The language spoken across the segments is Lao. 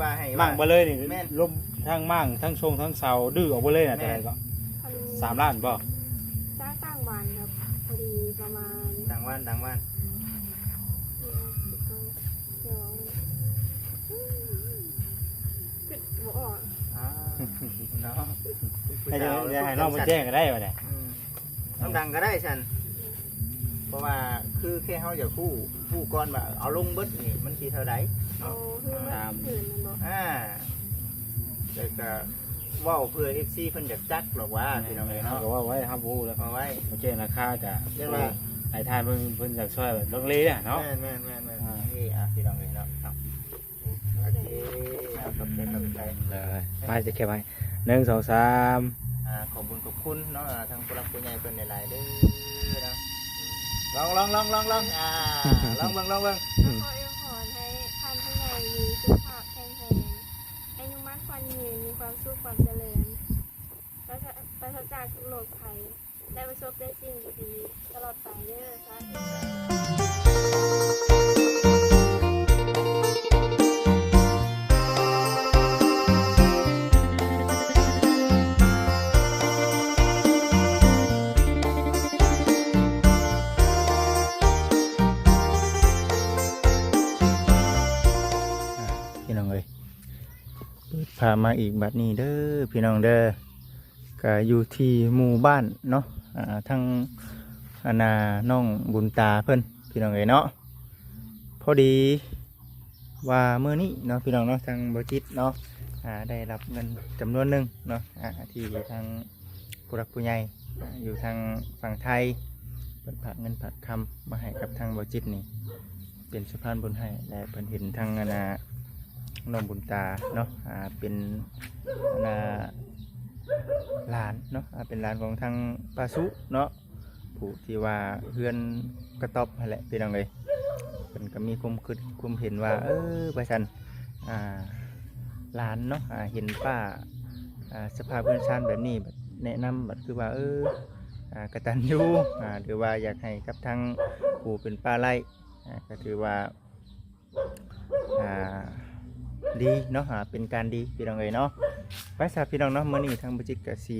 ວ່າໃຫ້ ມ້າງເບິດເລີຍນີ້ ແມ່ນ ລົມທັງມ້າງ ທັງຊົງ ທັງເສົາ ດື້ອອກເບິດເລີຍນະ. ແມ່ນ ເທົ່າໃດກໍ ສາມລ້ານບໍ່? ຈ້າງຕ່າງວັນ ກໍພໍດີປະມານ ຕ່າງວັນ ຕ່າງວັນ ດຽວ ດຽວ ຄິດບໍ່ອອກ ອ່າ ເນາະ ໃຫ້ ໃຫ້ນ້ອງເພິ່ນແຈ້ງກໍໄດ້ບັດນີ້ ອືມ ນ້ຳດັງກໍໄດ້ຊັ້ນ ເພາະວ່າຄືແຄ່ເຮົາຢາກຮູ້ ຮູ້ກ່ອນວ່າເອົາລົງເບິດນີ້ມັນຊິເທົ່າໃດເນາະ. ໂອ້ ຄືມັນ ຕາມ ຄືມັນບໍ່ ອ່າ ແລ້ວກໍເວົ້າເພື່ອເອັຟຊີເພິ່ນຢາກຈັກດອກວ່າ ແມ່ນ ພີ່ນ້ອງເອີຍເນາະ ເຮົາກໍເວົ້າໄວ້ ເຮົາບໍ່ຮູ້ແລ້ວ ເວົ້າໄວ້ ໂອເຄ ລາຄາກໍ ເອີ້ນວ່າ ໃຫ້ທ່ານເບິ່ງ ເພິ່ນຢາກຊ່ວຍແບບລັງເລເນາະ. ແມ່ນໆໆໆ ອ່າ ນີ້ ອ່າ ພີ່ນ້ອງເອີຍເນາະ ເນາະ. ໂອເຄ ຂອບໃຈ ຂອບໃຈ ເລີຍ ມາຈະເກັບໄວ້ ໜຶ່ງ ສອງ ສາມ ອ່າ ຂອບບຸນຂອບຄຸນເນາະ ອ່າ ທາງຜູ້ຫຼັກຜູ້ໃຫຍ່ເພິ່ນຫຼາຍໆເດີເນາະ. ລອງ ລອງ ລອງ ລອງ ລອງ ອ່າ ລອງເບິ່ງ ລອງເບິ່ງ ກໍຂໍອວຍພອນໃຫ້ທ່ານຜູ້ໃຫຍ່ມີສຸຂະພາບແຂງແຮງ ອາຍຸໝັ້ນຂວັນຍືນ ມີຄວາມສຸກຄວາມຈະເລີນ ປາສະ ປາສະຈາກທຸກໂລກໄພ ແລະ ປະສົບແຕ່ສິ່ງດີໆຕະຫຼອດໄປເດີ ສາທຸ. ພີ່ນ້ອງເອີຍ ເປີດພາບມາອີກບັດນີ້ເດີ ພີ່ນ້ອງເດີ. ກະຢູ່ທີ່ໝູ່ບ້ານເນາະ ອ່າ ທາງ ອັນນ່າ ນ້ອງບຸນຕາເພິ່ນ ພີ່ນ້ອງເອີຍເນາະ. ພໍດີວ່າມື້ນີ້ເນາະ ພີ່ນ້ອງເນາະ ທາງບໍ່ຈິດເນາະ ອ່າ ໄດ້ຮັບເງິນຈຳນວນໜຶ່ງເນາະ ອ່າ ທີ່ທາງຜູ້ຫຼັກຜູ້ໃຫຍ່ ອ່າ ຢູ່ທາງຝັ່ງໄທ ເພິ່ນຝາກເງິນຝາກຄຳມາໃຫ້ກັບທາງບໍ່ຈິດນີ້ ເປັນສະພານບຸນໃຫ້ ແລະ ເພິ່ນເຫັນທັງ ອັນນ່າ ນ້ອງບຸນຕາເນາະ ອ່າ ເປັນ ອັນນ່າ ຫຼານເນາະ ອ່າ ເປັນຫຼານຂອງທາງປ້າສຸເນາະ ຜູ້ທີ່ວ່າເຮືອນກະຕອບຫັ້ນແຫຼະ ພີ່ນ້ອງເອີຍ. ເພິ່ນກໍມີຄວາມຄິດຄວາມເຫັນວ່າ ເອີ ວ່າຊັ້ນ ອ່າ ຫຼານເນາະ ອ່າ ເຫັນປ້າ ອ່າ ສະພາບເຮືອນຊານແບບນີ້ ແບບແນະນຳ ແບບຄືວ່າ ເອີ ອ່າ ກະຕັນຍູ ອ່າ ຫຼືວ່າຢາກໃຫ້ກັບທາງຜູ້ເປັນປ້າໄລ່ ອ່າ ກໍຖືວ່າ ອ່າ ດີເນາະ ອ່າ ເປັນການດີ ພີ່ນ້ອງເອີຍເນາະ. ໄປຊະ ພີ່ນ້ອງເນາະ ມື້ນີ້ທາງບໍ່ຈິດກະຊິ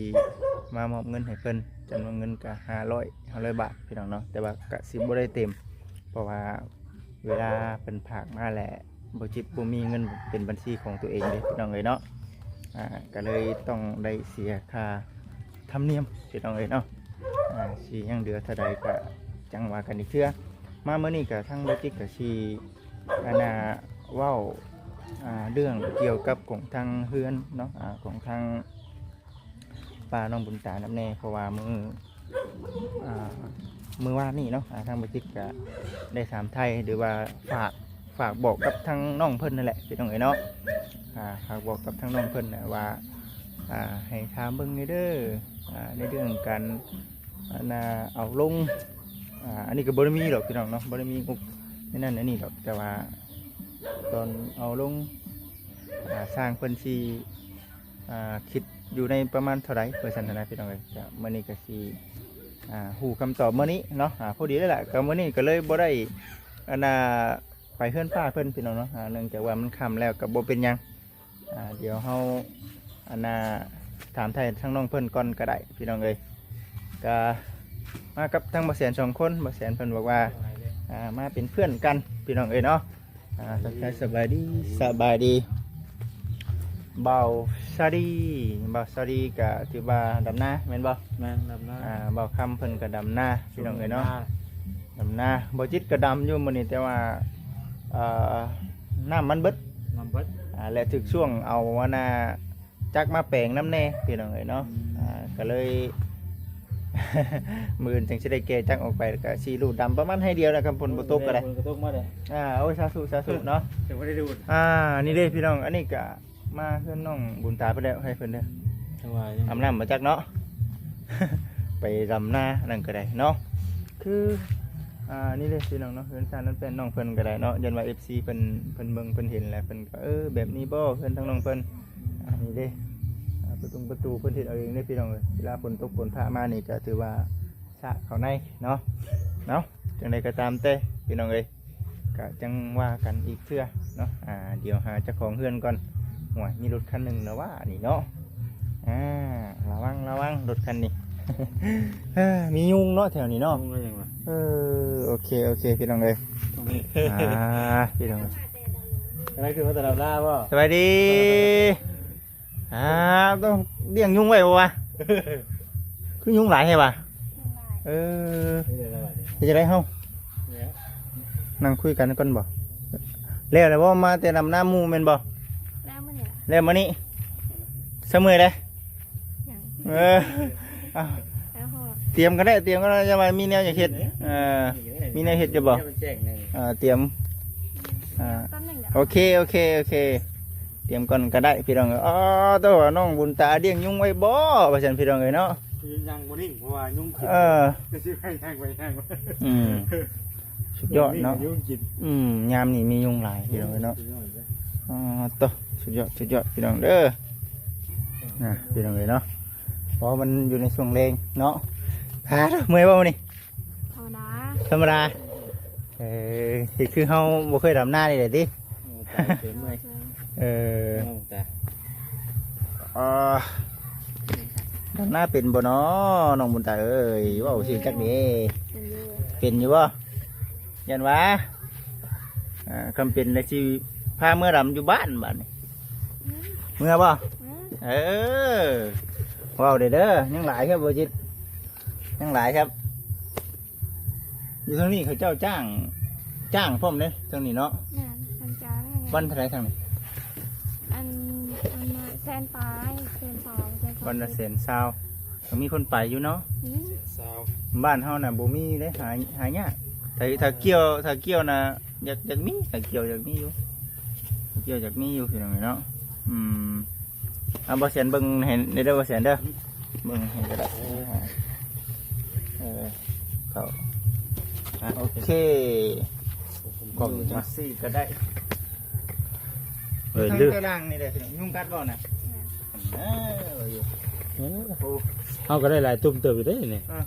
ມາມອບເງິນໃຫ້ເພິ່ນ ຈຳນວນເງິນກະຫ້າຮ້ອຍ ຫ້າຮ້ອຍບາດ ພີ່ນ້ອງເນາະ ແຕ່ວ່າກະຊິບໍ່ໄດ້ເຕັມ ເພາະວ່າເວລາເພິ່ນຝາກມາແລ້ວ ບໍ່ຈິດບໍ່ມີເງິນເປັນບັນຊີຂອງຕົວເອງເດ້ ພີ່ນ້ອງເອີຍເນາະ. ອ່າ ກະເລີຍຕ້ອງໄດ້ເສຍຄ່າທຳນຽມ ພີ່ນ້ອງເອີຍເນາະ. ອ່າ ຊິຍັງເຫຼືອເທົ່າໃດກະຈັ່ງວ່າກັນອີກເທື່ອ. ມາມື້ນີ້ກະທາງບໍ່ຈິດກະຊິ ອັນນ່າ ເວົ້າ ອ່າ ເລື່ອງກ່ຽວກັບຂອງທາງເຮືອນເນາະ ອ່າ ຂອງທາງປ້ານ້ອງບຸນຕານຳແດ່ ເພາະວ່າມື້ ອ່າ ມື້ວານນີ້ເນາະ ອ່າ ທາງບໍ່ຈິດກະໄດ້ຖາມໄຖ່ ຫຼືວ່າຝາກ ຝາກບອກກັບທາງນ້ອງເພິ່ນນັ້ນແຫຼະ ພີ່ນ້ອງເອີຍເນາະ. ອ່າ ຝາກບອກກັບທາງນ້ອງເພິ່ນນະວ່າ ອ່າ ໃຫ້ຖາມເບິ່ງແດ່ເດີ ອ່າ ໃນເລື່ອງການ ອັນນ່າ ເອົາລົງ ອ່າ ອັນນີ້ກໍບໍ່ໄດ້ມີດອກ ພີ່ນ້ອງເນາະ ບໍ່ໄດ້ມີງົບໃນນັ້ນໃນນີ້ດອກ ແຕ່ວ່າຕອນເອົາລົງ ອ່າ ຊ່າງເພິ່ນຊິ ອ່າ ຄິດຢູ່ໃນປະມານເທົ່າໃດ ວ່າຊັ້ນນະ ພີ່ນ້ອງເອີຍ. ກະມື້ນີ້ກະຊິ ອ່າ ຮູ້ຄຳຕອບມື້ນີ້ເນາະ ອ່າ ພໍດີເລີຍລະ ກະມື້ນີ້ກະເລີຍບໍ່ໄດ້ ອັນນ່າ ໄປເຮືອນປ້າເພິ່ນ ພີ່ນ້ອງເນາະ ອ່າ ເນື່ອງຈາກວ່າມັນຄ່ຳແລ້ວ ກະບໍ່ເປັນຫຍັງ. ອ່າ ດຽວເຮົາ ອັນນ່າ ຖາມໄຖ່ທາງນ້ອງເພິ່ນກ່ອນກໍໄດ້ ພີ່ນ້ອງເອີຍ. ກະມາກັບທາງບ່າວແສນສອງຄົນ ບ່າວແສນເພິ່ນບອກວ່າ ອ່າ ມາເປັນເພື່ອນກັນ ພີ່ນ້ອງເອີຍເນາະ. ອ່າ ທັກທາຍສະບາຍດີ ສະບາຍດີ ບ່າວຊາລີ ບ່າວຊາລີກະຖືວ່າດຳນາແມ່ນບໍ່? ແມ່ນ ດຳນາ. ອ່າ ບ່າວຄຳເພິ່ນກະດຳນາ ພີ່ນ້ອງເອີຍເນາະ ດຳນາ. ບໍ່ຈິດກະດຳຢູ່ມື້ນີ້ ແຕ່ວ່າ ເອີ ນ້ຳມັນເບິດ ນ້ຳເບິດ ອ່າ ແລະ ຖືກຊ່ວງເອົາ ອັນນ່າ ຈັກມາແປງນຳແດ່ ພີ່ນ້ອງເອີຍເນາະ. ອືມ ອ່າ ກະເລີຍ ມື້ອື່ນຈັ່ງຊິໄດ້ແກ່ຈັກອອກໄປ ກະຊິຮູດດຳປະມານໄຮ່ດຽວນະ ຄັນຝົນບໍ່ຕົກກະໄດ້ ຝົນກໍຕົກມາແລ້ວ. ອ່າ ໂອ້ຍ ສາທຸ ສາທຸເນາະ ຈະບໍ່ໄດ້ຮູດ. ອ່າ ນີ້ເດ້ ພີ່ນ້ອງ ອັນນີ້ກະມາເຮືອນນ້ອງບຸນຕາໄປແລ້ວ ໃຫ້ເພິ່ນເດີ ອາບນ້ຳບໍ່ຈັກເນາະ ໄປດຳນານັ້ນກະໄດ້ເນາະ. ຄື ອ່າ ນີ້ເດ້ ພີ່ນ້ອງເນາະ ເຮືອນຊານນັ້ນແປນນ້ອງເພິ່ນກະໄດ້ເນາະ ຢ້ານວ່າເອັຟຊີເພິ່ນ ເພິ່ນເບິ່ງເພິ່ນເຫັນແລ້ວ ເພິ່ນກະ ເອີ ແບບນີ້ບໍ່ ເຮືອນທາງນ້ອງເພິ່ນ. ອັນນີ້ເດ້ ອ່າ ປະຕຸງປະຕູເພິ່ນເຮັດເອົາເອງເດ້ ພີ່ນ້ອງເອີຍ. ເວລາຝົນຕົກຝົນຟ້າມານີ້ກະຖືວ່າສະເຂົ້າໃນເນາະ ເນາະ. ຈັ່ງໃດກໍຕາມແຕ່ ພີ່ນ້ອງເອີຍ ກະຈັ່ງວ່າກັນອີກເທື່ອເນາະ. ອ່າ ດຽວຫາເຈົ້າຂອງເຮືອນກ່ອນ. ໂອ້ຍ ມີລົດຄັນໜຶ່ງລະວ່ານີ້ເນາະ. ອ່າ ລະວັງ ລະວັງ ລົດຄັນນີ້. ເອີ ມີຍຸງເນາະແຖວນີ້ເນາະ. ຍຸງກໍຍັງວ່າ ເອີ ໂອເຄ ໂອເຄ ພີ່ນ້ອງເອີຍ. ອ່າ ພີ່ນ້ອງເອີຍ ກຳລັງຂຶ້ນມາຕະຫຼາດນາບໍ່? ສະບາຍດີ. ອ່າ ຕ້ອງລ້ຽງຍຸງໄວ້ບໍ່ວະ? ຄືຍຸງຫຼາຍແທ້ວະ? ເອີ ເຮັດຈັ່ງໃດເຮົາ? ນັ່ງຄຸຍກັນກ່ອນບໍ່? ແລ້ວແລ້ວບໍ່? ມາແຕ່ນຳນ້ຳໝູ່ແມ່ນບໍ່? ແລ້ວມື້ນີ້ ແລ້ວມື້ນີ້ ສະເມື່ອຍເດ້. ຍັງ ເອີ ເອົາ ແລ້ວເຮົາ ຕຽມກັນໄດ້ ຕຽມກັນໄດ້ ຢ່າວ່າມີແນວຢາກເຮັດ. ເອີ ມີແນວເຮັດຢູ່ບໍ່? ເອີ ຕຽມ ອ່າ ແປັບໜຶ່ງເດີ ໂອເຄ ໂອເຄ ໂອເຄ. ຕຽມກ່ອນກໍໄດ້ພີ່ນ້ອງເອີຍ. ອໍ ໂຕ ນ້ອງບຸນຕາລ້ຽງຍຸງໄວ້ບໍ່ ວ່າຊັ້ນພີ່ນ້ອງເອີຍເນາະ. ຍັງບໍ່ນິ່ງ ເພາະວ່າຍຸງກິນ. ເອີ ກໍຊິໄປຍ່າງໄປຍ່າງມາ. ອືມ ສຸດຍອດເນາະ. ຍຸງກິນ. ອືມ ຍາມນີ້ມີຍຸງຫຼາຍພີ່ນ້ອງເອີຍເນາະ. ອໍ ໂຕ ສຸດຍອດ ສຸດຍອດພີ່ນ້ອງເດີ. ນະ ພີ່ນ້ອງເອີຍເນາະ ເພາະມັນຢູ່ໃນຊ່ວງແລງເນາະ. ຫາ ເມື່ອຍບໍ່ມື້ນີ້? ທຳມະດາ ທຳມະດາ. ເອີ ເຮັດຄືເຮົາບໍ່ເຄີຍດຳນານີ້ແຫຼະຕິ. ໂອ້ ຕາຍ ເມື່ອຍ. ເອີ ໂອ້ ຕາຍ. ອ່າ ດຳນາເປັນບໍ່ນໍ ນ້ອງບຸນຕາເອີຍ? ເວົ້າຊື່ຈັກເດ້. ເປັນຢູ່ ເປັນຢູ່ບໍ່? ຢ້ານວ່າ ອ່າ ຄັນເປັນແລ້ວຊິພາເມືອດຳຢູ່ບ້ານບາດນີ້. ເມືອບໍ່? ເອີ ເວົ້າເດີ້ ຍັງຫຼາຍແທ້ບໍ່ຈິດ? ຍັງຫຼາຍແທ້. ຢູ່ທາງນີ້ເຂົາເຈົ້າຈ້າງ ຈ້າງພ້ອມເດ້ ທາງນີ້ເນາະ. ແມ່ນ ເພິ່ນຈ້າງ. ວັນເທົ່າໃດທາງນີ້? ອັນ ອັນລະແສນປາຍ ແສນຊາວ ແສນຊາວ. ວັນລະແສນຊາວ ກໍມີຄົນໄປຢູ່ເນາະ. ອືມ ບ້ານເຮົານະບໍ່ມີເດ້ ຫາ ຫາຍາກ. ຖ້າ ຖ້າກ່ຽວ ຖ້າກ່ຽວນະ ຢາກ ຢາກມີ ຖ້າກ່ຽວຢາກມີຢູ່ ຖ້າກ່ຽວຢາກມີຢູ່ ພີ່ນ້ອງເອີຍເນາະ. ອືມ ອ່າ ບໍ່ແສນເບິ່ງໃຫ້ແດ່ເດີ ບໍ່ແສນເດີ ເບິ່ງໃຫ້ກໍໄດ້. ເອີ ເຂົ້າ ອ່າ ໂອເຄ ກ້ອງຈັງຊີ້ກໍໄດ້. ເອີ ທາງຕາລ່າງນີ້ແຫຼະ ຍຸງກັດບໍ່ນະ? ເອີ ເຮົາກໍໄດ້ຫຼາຍຕຸ່ມເຕີບຢູ່ເດ້ນີ້. ເອີ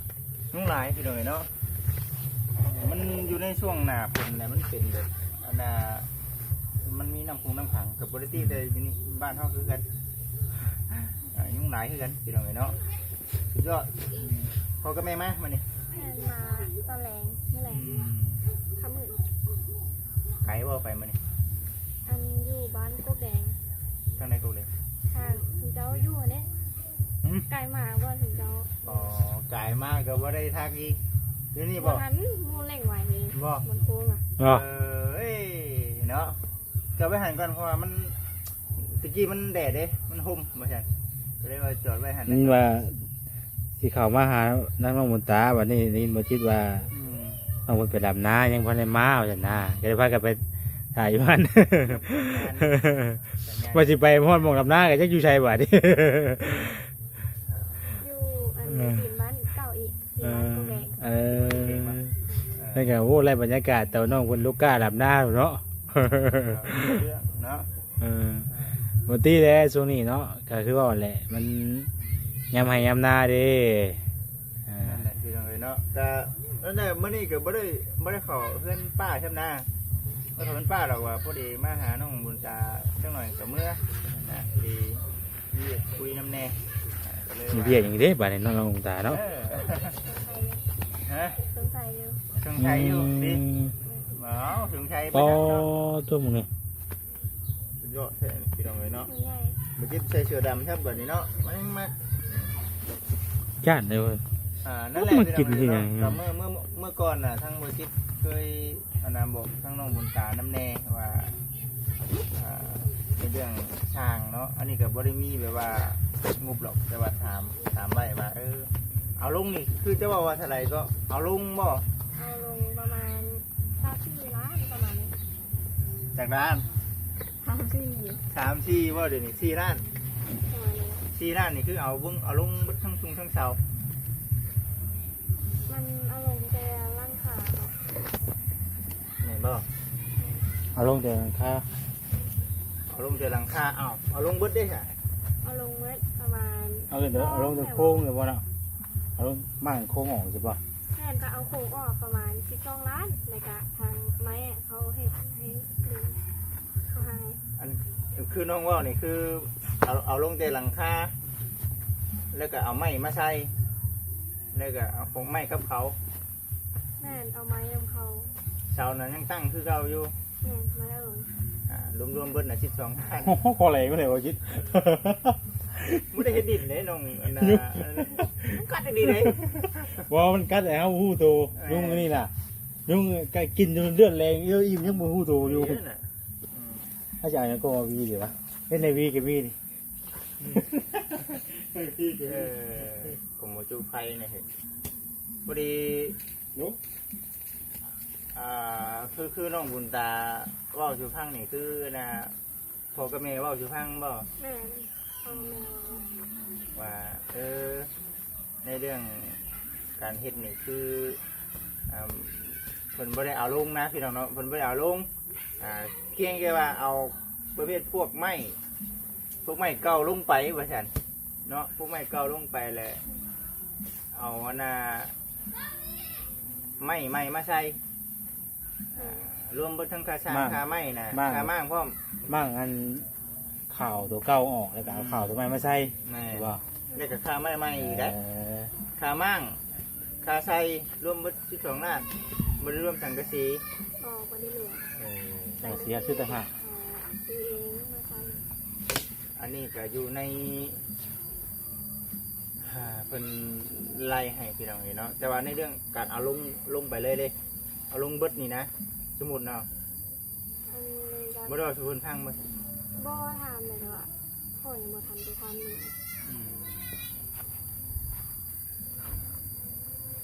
ຍຸງຫຼາຍພີ່ນ້ອງເອີຍເນາະ. ມັນຢູ່ໃນຊ່ວງໜ້າຝົນແຫຼະ ມັນເປັນແບບ ອັນນ່າ ມັນມີນ້ຳຄົງນ້ຳຂັງ ກໍບໍ່ໄດ້ຕິ ແຕ່ຢູ່ນີ້ບ້ານເຮົາຄືກັນ. ອ່າ ຍຸງຫຼາຍຄືກັນພີ່ນ້ອງເອີຍເນາະ. ສຸດຍອດ. ພໍ່ກັບແມ່ມາມື້ນີ້? ແມ່ນ ມາຕອນແລງ ມື້ແລງ. ອືມ ຄ່ຳມືດ. ໄກບໍ່ໄປມື້ນີ້? ອັນ ຢູ່ບ້ານກົກແດງ. ທາງໃດກົກແດງ? ທາງເຈົ້າຢູ່ຫັ້ນເດ້. ຫືມ? ກາຍມາບໍ່ເຖິງເຈົ້າ. ອໍ ກາຍມາກໍບໍ່ໄດ້ທັກອີກ. ຢູ່ນີ້ບໍ່? ບໍ່ທັນ ໝູ່ເລັ່ງໄວ້ນີ້. ບໍ່? ມັນໂຄ້ງອະ. ເອີຍ ເນາະ ຈອດໄວ້ຫັ້ນກ່ອນ ເພາະວ່າມັນ ຕະກີ້ມັນແດດເດ້ ມັນຫົ່ມ ວ່າຊັ້ນ ກໍເລີຍວ່າຈອດໄວ້ຫັ້ນ. ມັນວ່າຊິເຂົ້າມາຫານາງນ້ອງບຸນຕາ ບັດນີ້ໄດ້ຍິນບໍ່ຈິດວ່າ ອືມ ນ້ອງເພິ່ນໄປດຳນາ ຍັງບໍ່ທັນໄດ້ມາ ວ່າຊັ້ນນາ ກໍເລີຍພາກັນໄປຖ້າຢູ່ຫັ້ນ. ແມ່ນ ວ່າຊິໄປຮອດໝ່ອງດຳນາກໍຈັກຢູ່ໃສບາດນີ້. ຢູ່ອັນ ເອີ ຕີນບ້ານເກົ່າອີກ ຕີນບ້ານກົກແດງ. ເອີ ເອີ ແລ້ວກໍ ໂອ້ ໄດ້ບັນຍາກາດຕອນນ້ອງເພິ່ນລົງກ້າດຳນາເນາະ. ເອີ ເນາະ ເອີ ບໍ່ຕິແຫຼະ ຊ່ວງນີ້ເນາະ ກໍຄືເວົ້າແຫຼະ ມັນຍາມໄຮ່ຍາມນາເດ້. ອ່າ ນັ້ນແຫຼະ ພີ່ນ້ອງເອີຍເນາະ. ກໍນັ້ນແຫຼະ ມື້ນີ້ກໍບໍ່ໄດ້ ບໍ່ໄດ້ເຂົ້າເຮືອນປ້າຊ້ຳນາ ບໍ່ໄດ້ເຂົ້າເຮືອນປ້າດອກ ວ່າພໍດີມາຫານ້ອງບຸນຕາຈັກໜ່ອຍກໍເມືອນະ ດີ ມີວຽກຄຸຍນຳແດ່ ອ່າ ກໍເລີຍ ມີວຽກຫຍັງເດ້ບາດນີ້ເນາະ ນ້ອງບຸນຕາເນາະ. ເອີ ຮະ? ສົງໄສຢູ່ ສົງໄສຢູ່ ອືມ ຕິ ເອົ້າ ສົງໄສໄປ ອໍ ນຳເນາະ ຕົວມຶງນີ້. ສຸດຍອດແທ້ພີ່ນ້ອງເອີຍເນາະ. ບໍ່ຈິດໃສ່ເສື້ອດຳແທ້ບາດນີ້ເນາະ ມາ ມາ ຢ້ານເດ້ເວີຍ. ອ່າ ນັ້ນແຫຼະ ມັນກິນຄືຫຍັງ? ພີ່ນ້ອງເອີຍເນາະ ກໍເມື່ອ ເມື່ອ ເມື່ອກ່ອນນະ ທາງບໍ່ຈິດເຄີຍ ອັນນະ ບອກທາງນ້ອງບຸນຕານຳແດ່ວ່າ ອ່າ ໃນເລື່ອງຊ່າງເນາະ ອັນນີ້ກໍບໍ່ໄດ້ມີແບບວ່າງົບດອກ ແຕ່ວ່າຖາມ ຖາມໄວ້ວ່າ ເອີ ເອົາລົງນີ້ ຄືຈະເວົ້າວ່າເທົ່າໃດກໍ ເອົາລົງບໍ່? ເອົາລົງປະມານຊາວສີ່ລ້ານ ປະມານນີ້. ຈັກລ້ານ? ສາມສີ່ ສາມສີ່ບໍ່ ດຽວນີ້ສີ່ລ້ານ ປະມານນີ້. ສີ່ລ້ານນີ້ຄືເອົາເບິ່ງ ເອົາລົງເບິດທັງຊຸງທັງເສົາ? ມັນເອົາລົງແຕ່ຫຼັງຄາເນາະ. ແມ່ນບໍ່? ເອົາລົງແຕ່ຫຼັງຄາ ເອົາລົງແຕ່ຫຼັງຄາ. ເອົາ ເອົາລົງເບິດເດ້ຊະ? ເອົາລົງເບິດປະມານ ເອົາເລີຍເດີ ເອົາລົງແຕ່ໂຄງເລີຍບໍ່ເນາະ? ເອົາລົງມ້າງໂຄງອອກຊິບໍ່? ໃຊ່ ແມ່ນ ກໍເອົາໂຄງອອກປະມານສິບສອງລ້ານ ແລ້ວກໍທາງໄມ້ເຂົາເຮັດໃຫ້ເຂົາໃຫ້ ອັນຄືນ້ອງເວົ້ານີ້ ຄືເອົາ ເອົາລົງແຕ່ຫຼັງຄາ ແລ້ວກໍເອົາໄມ້ມາໃສ່ ແລ້ວກໍເອົາຂອງໄມ້ກັບເຂົາ. ແມ່ນ ເອົາໄມ້ນຳເຂົາ. ເສົານັ້ນຍັງຕັ້ງຄືເກົ່າຢູ່? ແມ່ນ ມາແລ້ວ. ອ່າ ລວມໆເບິດນະ ສິບສອງລ້ານ. ໂອ້ໂຫ ຂໍແລງມາແລ້ວບໍ່ຄິດ ບໍ່ໄດ້ເຮັດດິນເດ້ນ້ອງ ອັນນ່າ ມັນກັດດີເດ້. ບໍ່ ມັນກັດໃຫ້ເຮົາຮູ້ໂຕ. ເອີ ລຸງອັນນີ້ນະ ລຸງກະກິນຈົນເລືອດແລງ ເອີ ອີ່ມ ຍັງບໍ່ຮູ້ໂຕຢູ່. ນີ້ນະ ອືມ ອາຈານຍັງກໍວ່າວີດີວະ ເຮັດໃນວີກໍມີນີ້. ເອີ ກົມບໍ່ຈຸໄຟນະເຮີ້ຍ. ພໍດີ ເນາະ ອ່າ ຄື ຄືນ້ອງບຸນຕາເວົ້າສູ່ຟັງນີ້ ຄືນະ ພໍ່ກັບແມ່ເວົ້າສູ່ຟັງບໍ່? ແມ່ນ ພໍ່ແມ່ ວ່າ ເອີ ໃນເລື່ອງການເຮັດນີ້ ຄື ອ່າ ເພິ່ນບໍ່ໄດ້ເອົາລົງນະ ພີ່ນ້ອງເນາະ ເພິ່ນບໍ່ໄດ້ເອົາລົງ. ອ່າ ພຽງແຕ່ວ່າເອົາປະເພດພວກໄມ້ ພວກໄມ້ເກົ່າລົງໄປວ່າຊັ້ນເນາະ ພວກໄມ້ເກົ່າລົງໄປ ແລ້ວເອົາອັນນ່າ ໄມ້ໃໝ່ມາໃສ່. ອ່າ ລວມເບິດທັງຄ່າສ້າງ ຄ່າໄມ້ນະ ຄ່າມ້າງພ້ອມ ມ້າງອັນ ຂ່າວຕົວເກົ່າອອກ ແລ້ວກໍເອົາ ອືມ ຂ່າວຕົວໃໝ່ມາໃສ່. ແມ່ນ ແລ້ວກໍຄ່າໄມ້ໃໝ່ອີກເດ້. ເອີ ຄ່າມ້າງ ຄ່າໃສ່ ລວມເບິດສິບສອງລ້ານ ບໍ່ໄດ້ລວມສັງກະສີ. ບໍ່ ບໍ່ໄດ້ລວມ. ເອີ ສັງກະສີຊື້ຕ່າງຫາກ. ເອີ ຊື້ເອງມາໃສ່. ອັນນີ້ກໍຢູ່ໃນ ອ່າ ເພິ່ນໄລ່ໃຫ້ພີ່ນ້ອງເອີຍເນາະ ແຕ່ວ່າໃນເລື່ອງການເອົາລົງ ລົງໄປເລີຍເດ້ ເອົາລົງເບິດນີ້ນະ ສົມມຸດເນາະ ອັນນີ້ກໍ ບໍ່ໄດ້ເວົ້າສູ່ເພິ່ນຟັງບໍ່? ບໍ່ ຖາມແລ້ວ ແຕ່ວ່າຂ້ອຍຍັງບໍ່ທັນໄດ້ຖາມເລີຍ. ອືມ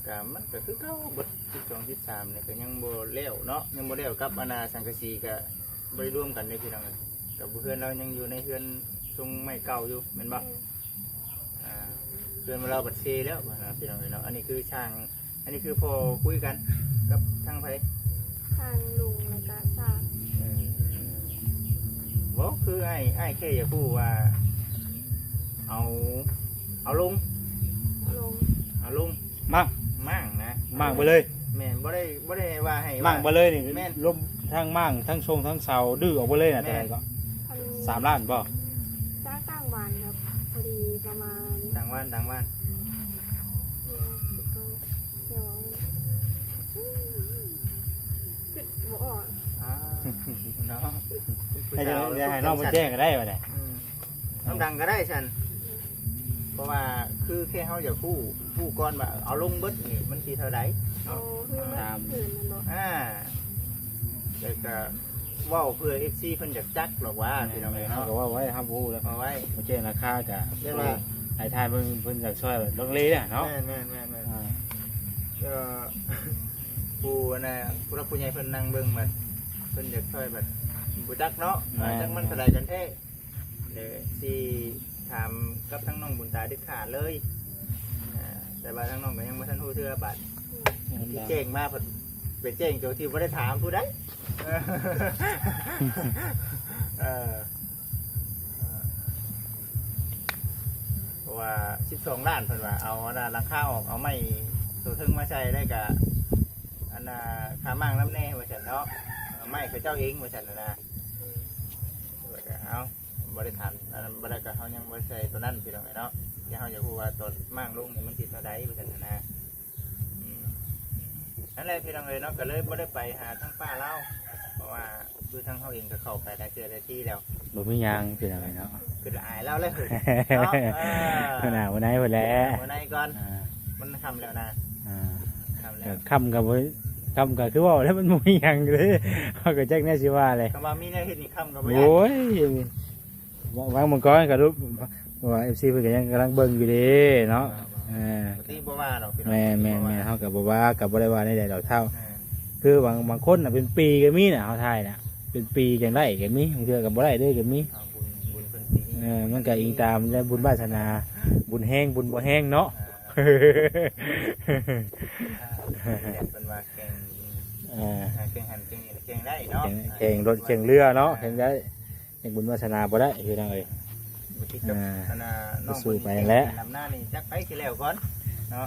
ກະມັນກະຄືເກົ່າ ເບິດສິບສອງ ສິບສາມນີ້ກະຍັງບໍ່ແລ້ວເນາະ ຍັງບໍ່ແລ້ວກັບອັນນ່າສັງກະສີ ກະບໍ່ໄດ້ລວມກັນເດ້ພີ່ນ້ອງເອີຍ. ກະເຮືອນລາວຍັງຢູ່ໃນເຮືອນຊົງໄມ້ເກົ່າຢູ່ແມ່ນບໍ່? ແມ່ນ. ອ່າ ເຮືອນລາວບັດເຊແລ້ວນະພີ່ນ້ອງເອີຍເນາະ. ອັນນີ້ຄືຊ່າງ ອັນນີ້ຄືພໍ່ຄຸຍກັນກັບທາງໃຜ? ທາງລຸງ ແລ້ວກະຊ່າງ. ເອີ ບໍ່ ຄືອ້າຍ ອ້າຍແຄ່ຢາກຮູ້ວ່າ ເອົາ ເອົາລົງ ເອົາລົງ ເອົາລົງ ມ້າງ ມ້າງນະ ມ້າງໄປເລີຍ. ແມ່ນ ບໍ່ໄດ້ ບໍ່ໄດ້ວ່າໃຫ້ ມ້າງໄປເລີຍນີ້. ແມ່ນ ລວມທັງມ້າງ ທັງຊົງ ທັງເສົາ ດື້ອອກໄປເລີຍນະ. ແມ່ນ. ເທົ່າໃດກໍ ອັນ ສາມລ້ານບໍ່? ຈາກຕ່າງບ້ານແບບພໍດີປະມານ ຕ່າງບ້ານ ຕ່າງບ້ານ ເອີ ກໍ ດຽວ ຄິດບໍ່ອອກ. ອ່າ ເນາະ ໃຫ້ ໃຫ້ນ້ອງເພິ່ນແຈ້ງກໍໄດ້ບັດນີ້. ອືມ ນ້ອງດັງກໍໄດ້ຊັ້ນ ເພາະວ່າຄືແຄ່ເຮົາຢາກຮູ້ ຮູ້ກ່ອນວ່າເອົາລົງເບິດນີ້ມັນຊິເທົ່າໃດເນາະ. ໂອ້ ຄືມັນ ອ່າ ເຂີນແມ່ນບໍ່? ອ່າ ແລ້ວກໍເວົ້າເພື່ອເອັຟຊີເພິ່ນຢາກຈັກດອກວ່າ ແມ່ນ ພີ່ນ້ອງເອີຍເນາະ. ເຮົາກໍເວົ້າໄວ້ ເຮົາບໍ່ຮູ້ແລ້ວ ເວົ້າໄວ້ ບໍ່ແຈ້ງລາຄາກໍ ແມ່ນວ່າ ໃຫ້ທ່ານເພິ່ນ ເພິ່ນຢາກຊ່ອຍແບບລັງເລເນາະ. ແມ່ນໆໆໆ ອ່າ ກໍ ຜູ້ອັນນ່າ ຜູ້ຫຼັກຜູ້ໃຫຍ່ເພິ່ນນັ່ງເບິ່ງບັດ ເພິ່ນຢາກຊ່ອຍບັດ ບໍ່ຈັກເນາະ. ແມ່ນ ວ່າຈັກມັນເທົ່າໃດກັນແທ້ ແລ້ວຊິຖາມກັບທາງນ້ອງບຸນຕາເດັດຂາດເລີຍ. ອ່າ ແຕ່ວ່າທາງນ້ອງກໍຍັງບໍ່ທັນຮູ້ເທື່ອບັດ ແມ່ນ ທີ່ແຈ້ງມາ ເພິ່ນໄປແຈ້ງໂຕທີ່ບໍ່ໄດ້ຖາມຜູ້ໃດ. ເອີ ເອີ ເພາະວ່າສິບສອງລ້ານເພິ່ນວ່າ ເອົາອັນນ່າຫຼັງຄາອອກ ເອົາໄມ້ໂຕເທິງມາໃສ່ ແລ້ວກະອັນນ່າຄ່າມ້າງນຳແດ່ວ່າຊັ້ນເນາະ ເອົາໄມ້ເຂົາເຈົ້າເອງວ່າຊັ້ນນະ. ແລ້ວກະ ເອົາ ບໍ່ໄດ້ຖາມ ອັນນັ້ນບໍ່ໄດ້ ກະເຮົາຍັງບໍ່ໄດ້ໃສ່ໂຕນັ້ນ ພີ່ນ້ອງເອີຍເນາະ. ແຕ່ເຮົາຢາກຮູ້ວ່າຕອນມ້າງລົງນີ້ມັນຊິເທົ່າໃດວ່າຊັ້ນນະ. ອືມ ນັ້ນແຫຼະພີ່ນ້ອງເອີຍເນາະ ກໍເລີຍບໍ່ໄດ້ໄປຫາທາງປ້າລາວ ເພາະວ່າຄືທາງເຮົາເອງກໍເຂົ້າໄປຫຼາຍເທື່ອຫຼາຍທີແລ້ວ ບໍ່ມີຫຍັງພີ່ນ້ອງເອີຍເນາະ. ຄືລະອາຍລາວແລ້ວເຮີ້ຍເນາະ. ເອີ ມື້ໜ້າມື້ໃນພຸ້ນແຫຼະ ມື້ໃນກ່ອນ ອ່າ ມັນຄ່ຳແລ້ວນະ. ອ່າ ຄ່ຳແລ້ວ ກໍຄ່ຳກໍບໍ່ ຄ່ຳກໍຄືເວົ້າແລ້ວ ມັນບໍ່ມີຫຍັງເລີຍ ເຮົາກໍຈັກແນວຊິວ່າແຫຼະ. ຄຳວ່າມີແນວເຮັດນີ້ຄ່ຳກໍບໍ່ຢາກ ໂອ້ຍ ວາງມັງກອນກໍຮູ້ວ່າ ເອັຟຊີ ເພິ່ນກໍຍັງກຳລັງເບິ່ງຢູ່ເດ້ເນາະ. ເອີ ເອີ ບໍ່ຕິບໍ່ວ່າດອກພີ່ນ້ອງ. ແມ່ນໆໆ ເຮົາກໍບໍ່ວ່າ ກໍບໍ່ໄດ້ວ່າແນວໃດດອກເຖົ້າ. ແມ່ນ ຄືບາງ ບາງຄົນນະເປັນປີກໍມີນະ ເຮົາຖ່າຍນະ ເປັນປີຈັ່ງໄດ້ກໍມີ ບາງເທື່ອກໍບໍ່ໄດ້ເລີຍກໍມີ. ເອົາ ບຸນ ບຸນເພິ່ນປີນີ້ ເອີ ມັນກໍອີງຕາມແລະ ບຸນວາສະໜາ ບຸນແຮງ ບຸນບໍ່ແຮງເນາະ. ເອີ ເພິ່ນວ່າແຂ່ງ ເອີ ແຂ່ງຫັ້ນແຂ່ງນີ້ແຂ່ງໄດ້ເນາະ ແຂ່ງ ແຂ່ງລົດແຂ່ງເຮືອເນາະ ເອີ ແຂ່ງໄດ້. ຍັງບຸນວາສະໜາບໍ່ໄດ້ພີ່ນ້ອງເອີຍ. ບໍ່ຕິດກັບ ອ່າ ອັນນ່າ ນ້ອງ ສູ້ໄປແຫຼະ ເພິ່ນແຂ່ງດຳນານີ້ ຈັກໃຜຊິແລ້ວກ່ອນ.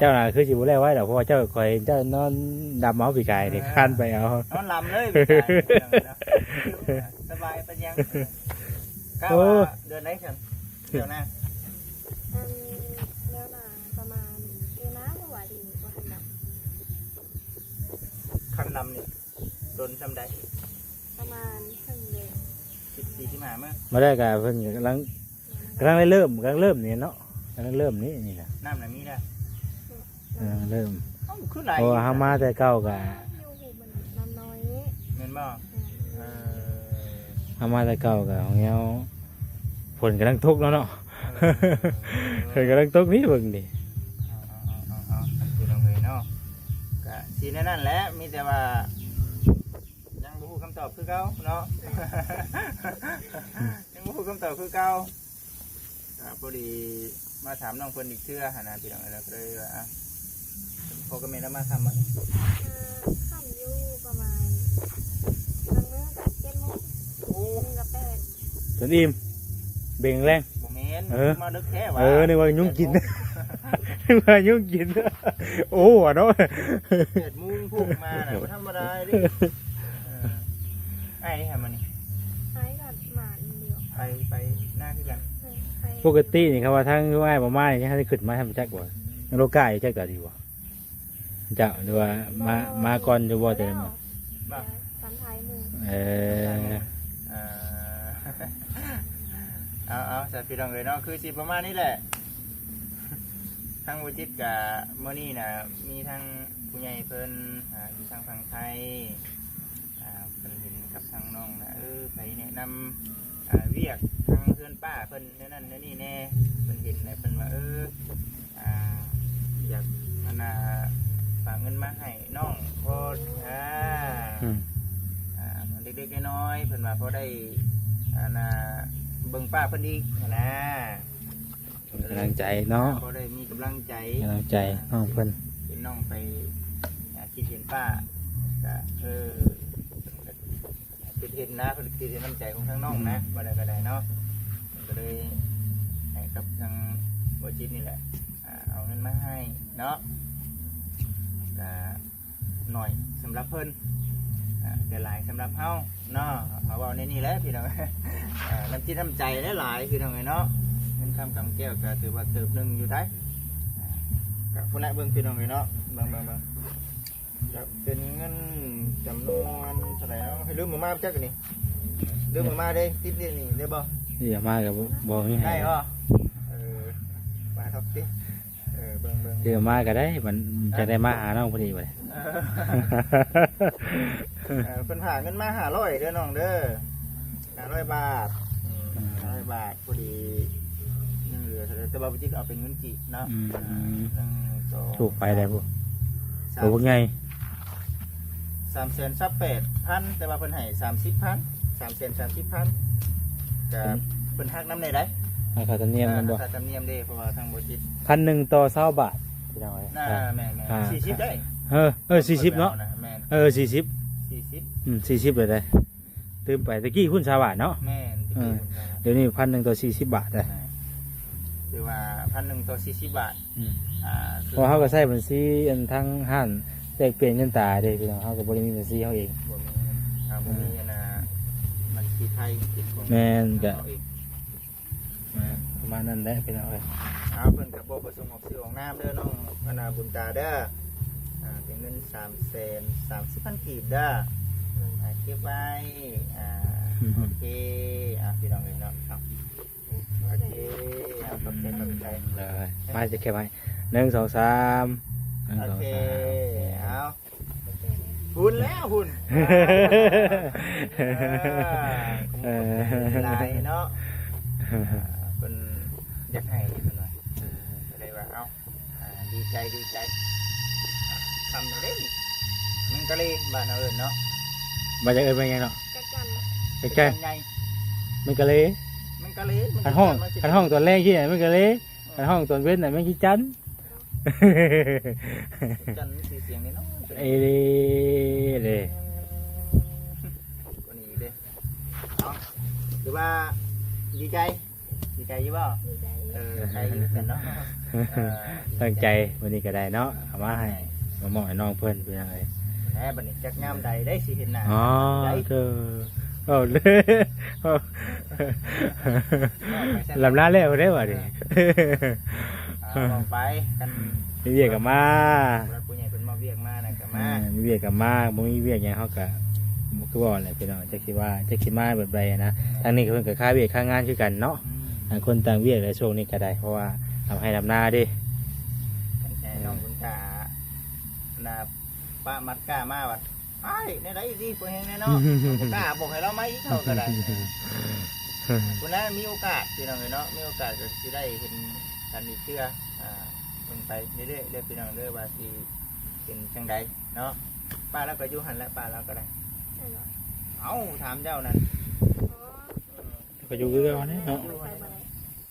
ເຈົ້ານະຄືຊິບໍ່ແລ້ວໄວດອກ ເພາະວ່າເຈົ້າ ຂ້ອຍເຫັນເຈົ້ານອນດຳເອົາປີກາຍນີ້ ເອີ ຄານໄປເອົາ ນອນລຳເລີຍປີກາຍນີ້ເນາະ ສະບາຍປານຫຍັງ ກະ ໂອ້ ວ່າເດືອນໃດຊັ້ນ ດຽວນະ ອັນ ແລ້ວນະ ປະມານເດືອນໜ້າບໍ່ວ່າດີ ບໍ່ທັນດຳ ຄັນດຳນີ້ ດົນສ່ຳໃດ? ປະມານເຄິ່ງເດືອນ ສິບສີ່ ສິບຫ້າມື້ ມາໄດ້ກະເພິ່ນກຳລັງ ກຳລັງໄດ້ເລີ່ມ ກຳລັງເລີ່ມນີ້ເນາະ ກຳລັງເລີ່ມນີ້ ນີ້ນະ ນ້ຳນະມີແລ້ວ ກຳລັງເລີ່ມ ເອົ້າ ຄືຫຼາຍ ເພາະວ່າເຮົາມາແຕ່ເກົ່າກະ ຢູ່ ມັນນ້ຳນ້ອຍ ແມ່ນບໍ່? ເອີ ເຮົາມາແຕ່ເກົ່າກະຂອງເຮົາ ຝົນກຳລັງຕົກແລ້ວເນາະ ເອີ ຝົນກຳລັງຕົກນີ້ເບິ່ງນີ້ ເອົາໆໆໆ ພີ່ນ້ອງເອີຍເນາະ ກະຊິແນວນັ້ນແຫຼະ ມີແຕ່ວ່າ ຍັງບໍ່ຮູ້ຄຳຕອບຄືເກົ່າເນາະ ຍັງບໍ່ຮູ້ຄຳຕອບຄືເກົ່າ ກະພໍດີມາຖາມນ້ອງເພິ່ນອີກເທື່ອຫັ້ນນະ ພີ່ນ້ອງເອີຍ ແລ້ວກໍເລີຍວ່າ ອ່ະ ພໍ່ກັບແມ່ລາວມາຄ່ຳບໍ່? ມາຄ່ຳຢູ່ປະມານ ບາງມື້ກໍເຈັດໂມງ ໂອ້ ບາງມື້ກໍແປດ ຈົນອີ່ມ ເບັງແລງ ບໍ່ແມ່ນ ເອີ ມາດຶກແທ້ຫວາ ເອີ ນຶກວ່າຍຸງກິນ ເຈັດໂມງ ນຶກວ່າຍຸງກິນ ໂອ້ ເນາະ ແປດໂມງພຸ້ນມານະ ບໍ່ທຳມະດາເດ້ ເອີ ອ້າຍເດ້ຫາມານີ້ ອ້າຍກໍມາຢູ່ ໄປ ໄປນາຄືກັນ ເອີ ໄປ ປົກກະຕິນີ້ ຄັນວ່າທາງອ້າຍບໍ່ມານີ້ ຍັງຊິຂຶ້ນມາທຳຈັກບໍ່? ຍັງໂລກາຢູ່ຈັກຕາດີບໍ່? ເຈົ້າ ຫຼືວ່າມາ ມາກ່ອນຢູ່ບໍ່ແຕ່ລະມື້? ບໍ່ ຕາມທ້າຍໝູ່ ເອີ ເອີ ເອົາ ເອົາ ສະ ພີ່ນ້ອງເອີຍເນາະ ຄືຊິປະມານນີ້ແຫຼະ ທາງບໍ່ຈິດກະມື້ນີ້ນະ ມີທາງຜູ້ໃຫຍ່ເພິ່ນ ອ່າ ຢູ່ທາງຝັ່ງໄທ ອ່າ ເພິ່ນເຫັນກັບທາງນ້ອງນະ ເອີ ໄປແນະນຳ ອ່າ ວຽກທາງເຮືອນປ້າເພິ່ນແນວນັ້ນແນວນີ້ແດ່ ເພິ່ນເຫັນແລ້ວເພິ່ນວ່າ ເອີ ອ່າ ຢາກ ອັນນ່າ ຝາກເງິນມາໃຫ້ນ້ອງພໍ ອືມ ອ່າ ເດັກໆນ້ອຍໆ ເພິ່ນວ່າພໍໄດ້ ອັນນ່າ ເບິ່ງປ້າເພິ່ນອີກຫັ້ນນະ ເປັນກຳລັງໃຈເນາະ ພໍໄດ້ມີກຳລັງໃຈ ກຳລັງໃຈນ້ອງເພິ່ນ ເຫັນນ້ອງໄປ ອ່າ ຄິດເຫັນປ້າ ກະ ເອີ ເພິ່ນກະ ຄິດເຫັນນະ ເພິ່ນຄິດເຫັນນ້ຳໃຈຂອງທາງນ້ອງນະ ອືມ ວ່າໄດ້ກໍໄດ້ເນາະ ເພິ່ນກໍເລີຍໃຫ້ກັບທາງບໍ່ຈິດນີ້ແຫຼະ ອ່າ ເອົາເງິນມາໃຫ້ເນາະ ກະໜ້ອຍສຳລັບເພິ່ນ ອ່າ ແຕ່ຫຼາຍສຳລັບເຮົາເນາະ ເຮົາເວົ້າໃນນີ້ແຫຼະພີ່ນ້ອງ ອ່າ ນ້ຳຈິດນ້ຳໃຈຫຼາຍໆ ພີ່ນ້ອງເອີຍເນາະ ເງິນຄຳກຳແກ້ວກໍຖືວ່າເຕີບໜຶ່ງຢູ່ໄດ໋ ອ່າ ກໍພຸ້ນແຫຼະ ເບິ່ງພີ່ນ້ອງເອີຍເນາະ ເບິ່ງໆໆ ຈະເປັນເງິນຈຳນວນເທົ່າໃດເນາະ ໃຫ້ລືມອອກມາຈັກອັນນີ້ ລືມອອກມາເດ້ ຕິດເລກນີ້ໄດ້ບໍ່? ເອີ ມາກໍບໍ່ ບໍ່ມີໃຫ້ ໄດ້ບໍ່? ເອີ ມາທັບຕິ ເອີ ເບິ່ງໆ ເອີ ມາກໍໄດ້ ມັນຈະໄດ້ມາຫານ້ອງພໍດີບັດນີ້ ເອີ ເອີ ເພິ່ນຝາກເງິນມາຫ້າຮ້ອຍເດີນ້ອງເດີ ຫ້າຮ້ອຍບາດ ອືມ ຫ້າຮ້ອຍບາດ ພໍດີຍັງເຫຼືອເທົ່າໃດ ແຕ່ວ່າບໍ່ຈິດເອົາເປັນເງິນກີບເນາະ ອືມ ອ່າ ໜຶ່ງ ສອງ ຖືກໄປໄດ້ບໍ່ ສາມ ໂຕບັກໃຫຍ່ ສາມແສນຊາວແປດພັນ ແຕ່ວ່າເພິ່ນໃຫ້ສາມສິບພັນ ສາມແສນສາມສິບພັນ ກໍ ອືມ ເພິ່ນຫັກນຳແດ່ໃດ໋ ຫັກຄ່າທຳນຽມແມ່ນບໍ່ ອ່າ ຄ່າທຳນຽມເດ້ ເພາະວ່າທາງບໍລິສັດ ພັນໜຶ່ງຕໍ່ຊາວບາດ ພີ່ນ້ອງເອີຍ ອ່າ ອ່າ ແມ່ນໆ ອ່າ ສີ່ສິບໄດ໋ ເອີ ເອີ ສີ່ສິບເນາະ ແມ່ນ ເອີ ສີ່ສິບ ສີ່ສິບ ອືມ ສີ່ສິບເລີຍໄດ໋ ຕື່ມໄປ ແຕ່ກີ້ພຸ້ນຊາວບາດເນາະ ແມ່ນ ແຕ່ກີ້ ເອີ ພຸ້ນຊາວບາດ ດຽວນີ້ພັນໜຶ່ງຕໍ່ສີ່ສິບບາດເດ້ ແມ່ນ ຖືວ່າພັນໜຶ່ງຕໍ່ສີ່ສິບບາດ ອືມ ອ່າ ເພາະເຮົາກໍໃຊ້ບັນຊີອັນທາງຮ້ານແລກປ່ຽນເງິນຕາເດ້ພີ່ນ້ອງ ເຮົາກໍບໍ່ໄດ້ມີບັນຊີເຮົາເອງ ບໍ່ມີ ອ່າ ບໍ່ມີ ອືມ ອັນນ່າ ບັນຊີໄທເປັນຂອງ ແມ່ນ ກໍ ເຮົາເອງ ປະມານນັ້ນແຫຼະພີ່ນ້ອງເອີຍ ເອົາ ເພິ່ນກໍບໍ່ປະສົງອອກຊື່ອອກນາມເດີນ້ອງ ອັນນ່າ ບຸນຕາເດີ ອ່າ ເປັນເງິນສາມແສນສາມສິບພັນກີບເດີ ອ່າ ເກັບໄວ້ ອ່າ ໂອເຄ ອ່າ ພີ່ນ້ອງເອີຍເນາະ ເອົາ ໂອເຄ ເອົາ ຂອບໃຈ ຂອບໃຈ ເອີ ມາຊິເກັບໃຫ້ ໜຶ່ງ ສອງ ສາມ ໜຶ່ງ ສອງ ສາມ ໂອເຄ ໂອເຄ ເອົາ ພຸ້ນແລ້ວພຸ້ນ ເອີ ເອີ ຂອບໃຈຫຼາຍເນາະ ເພິ່ນຢາກໃຫ້ເພິ່ນວ່າ ກໍເລີຍວ່າ ເອົາ ອ່າ ດີໃຈ ດີໃຈ ອ່າ ຄຳເດ້ນີ້ ແມງກະເລ ບ້ານເຮົາເອີ້ນເນາະ ບ້ານເຈົ້າເອີ້ນວ່າຫຍັງເນາະ? ຈັກຈັ່ນ ຈັກຈັ່ນ ຈັກຈັ່ນໃຫຍ່ ແມງກະເລ ແມງກະເລ ຄັນຮ້ອງ ຄັນຮ້ອງຕອນແລງຊີ້ນະ ແມງກະເລ ເອີ ຄັນຮ້ອງຕອນເວັນນະ ແມງຈີ່ຈັນ ຈັນມີຊື່ສຽງນ້ອຍໆ ເອີ ເດ້ ກວ່ານີ້ເດ້ ເອົາ ຖືວ່າດີໃຈ ດີໃຈຢູ່ບໍ່? ດີໃຈຢູ່ ເອີ ໃສ່ຢູ່ກັນເນາະ ເອີ ຕັ້ງໃຈມື້ນີ້ກໍໄດ້ເນາະ ເອົາມາໃຫ້ ມາມອບໃຫ້ນ້ອງເພິ່ນ ເປັນຫຍັງເອີຍ ແລ້ວບັດນີ້ຈັກຍາມໃດໄດ້ຊິເຫັນໜ້າ ອໍ ເດີ ເວົ້າເລີຍ ລຳລາແລ້ວເດ້ບັດນີ້ ອ່າ ເວົ້າໄປ ຄັນມີວຽກກໍມາ ຜູ້ຫຼັກຜູ້ໃຫຍ່ເພິ່ນມອບວຽກມານະກໍມາ ແມ່ນ ມີວຽກກໍມາ ບໍ່ມີວຽກຫຍັງເຮົາກໍ ຄືເວົ້າແຫຼະພີ່ນ້ອງ ຈັກຊິວ່າ ຈັກຊິມາແບບໃດນະ ທາງນີ້ເພິ່ນກໍຄາວຽກຄາງານຄືກັນເນາະ ຕ່າງຄົນຕ່າງວຽກແຫຼະຊ່ວງນີ້ກໍໄດ້ ເພາະວ່າລຳໄຮ່ລຳນາເດ້ ຕັ້ງໃຈນ້ອງບຸນຕາ ນະ ປະມັດກ້າມາວ່າ ອ້າຍ ແນວໃດຊິບໍ່ແຮງແນ່ເນາະ ບໍ່ກ້າບອກໃຫ້ລາວມາອີກເຮົາກໍໄດ້ ພຸ້ນແຫຼະ ມີໂອກາດພີ່ນ້ອງເອີຍເນາະ ມີໂອກາດກໍຊິໄດ້ເຫັນກັນອີກເທື່ອ ອ່າ ເບິ່ງໄປເລື້ອຍໆເດີ້ພີ່ນ້ອງເດີ້ ວ່າຊິເປັນຈັ່ງໃດເນາະ ປ້າລາວກໍຢູ່ຫັ້ນແຫຼະ ປ້າລາວກໍໄດ້ ເອົ້າ ຖາມເຈົ້ານັ້ນ ເອີ ກໍຢູ່ຄືເກົ່າແຫຼະເນາະ ຢູ່ຫັ້ນແຫຼະ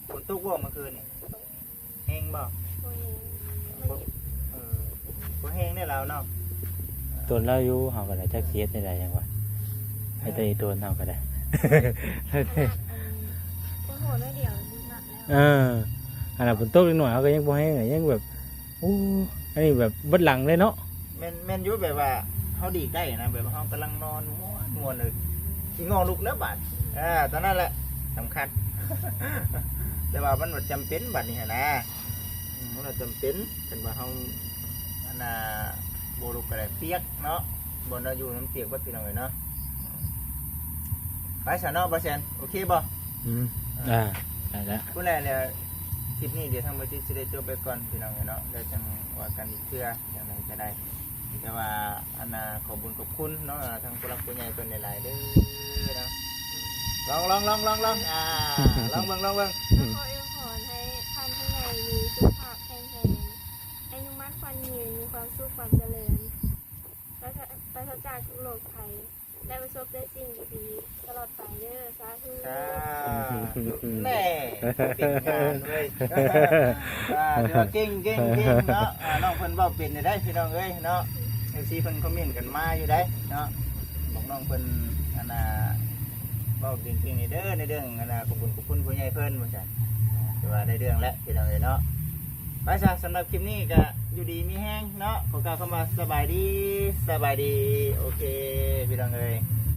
ຝົນຕົກບໍ່ມື້ຄືນນີ້? ແຮງບໍ່? ບໍ່ແຮງ ບໍ່ ເອີ ບໍ່ແຮງເດ້ລາວເນາະ ໂຕນລາວຢູ່ ເຮົາກໍໄດ້ຈັກຊິເຮັດແນວໃດຫຍັງວະ ໃຫ້ແຕ່ອີໂຕນເຮົາກໍໄດ້ ຂະໜາດອັນຝົນຕົກໜ້ອຍດຽວໜັກແລ້ວ ເອີ ຂະໜາດຝົນຕົກເລັກນ້ອຍເຮົາກໍຍັງບໍ່ແຮງ ຍັງແບບ ໂອ້ ອັນນີ້ແບບເບິດຫຼັງເລີຍເນາະ ແມ່ນ ແມ່ນຢູ່ ແບບວ່າເຮົາດີດໄດ້ນະ ແບບວ່າເຮົາກຳລັງນອນມ່ວນໆ ເລີຍ ຂີ້ງໍລຸກແລ້ວບາດ ເອີ ຕອນນັ້ນແຫຼະສຳຄັນ ແຕ່ວ່າມັນບໍ່ຈຳເປັນບາດນີ້ຫັ້ນນະ ອືມ ມັນບໍ່ຈຳເປັນ ຄັນວ່າເຮົາ ອັນນ່າ ບໍ່ລຸກກໍໄດ້ ປຽກເນາະ ບ່ອນເຮົາຢູ່ມັນປຽກເບິດ ພີ່ນ້ອງເອີຍເນາະ ໄປຊະເນາະ ບໍ່ແຊນ ໂອເຄບໍ່? ອືມ ອ່າ ໄດ້ລະ ພຸ້ນແຫຼະ ແລ້ວ ຄລິບນີ້ດຽວທາງບໍ່ຈິດຊິໄດ້ຈົບໄປກ່ອນ ພີ່ນ້ອງເອີຍເນາະ ແລ້ວຈັ່ງວ່າກັນອີກເທື່ອ ຈັ່ງໃດກໍໄດ້ ມີແຕ່ວ່າ ອັນນ່າ ຂອບບຸນຂອບຄຸນເນາະ ທາງຜູ້ຫຼັກຜູ້ໃຫຍ່ເພິ່ນຫຼາຍໆເດີ້ເນາະ ລອງ ລອງ ລອງ ລອງ ລອງ ອ່າ ລອງເບິ່ງ ລອງເບິ່ງ ກໍຂໍອວຍພອນໃຫ້ທ່ານຜູ້ໃຫຍ່ມີສຸຂະພາບແຂງແຮງ ອາຍຸໝັ້ນຂວັນຍືນ ມີຄວາມສຸກຄວາມຈະເລີນ ປາສະ ປາສະຈາກທຸກໂລກໄພ ໄດ້ປະສົບແຕ່ສິ່ງດີໆຕະຫຼອດໄປເດີ້ ສາທຸ ສາທຸ ແນ່ ເປັນງານເວີຍ ອ່າ ຖືວ່າເກັ່ງ ເກັ່ງ ເກັ່ງເນາະ ອ່າ ນ້ອງເພິ່ນເວົ້າເປັນໄດ້ພີ່ນ້ອງເອີຍເນາະ ເອັຟຊີເພິ່ນຄອມເມັນກັນມາຢູ່ໄດ໋ເນາະ ບອກນ້ອງເພິ່ນ ອັນນ່າ ເວົ້າເກັ່ງໆເດີ້ ໃນເລື່ອງ ອັນນ່າ ຂອບຄຸນຂອບຄຸນຜູ້ໃຫຍ່ເພິ່ນວ່າຊັ້ນ ຖືວ່າໄດ້ເລື່ອງແລ້ວພີ່ນ້ອງເອີຍເນາະ ໄປຊະ ສຳລັບຄລິບນີ້ກໍຢູ່ດີມີແຮງເນາະ ຂໍກ່າວຄຳວ່າສະບາຍດີ ສະບາຍດີ ໂອເຄ ພີ່ນ້ອງເອີຍ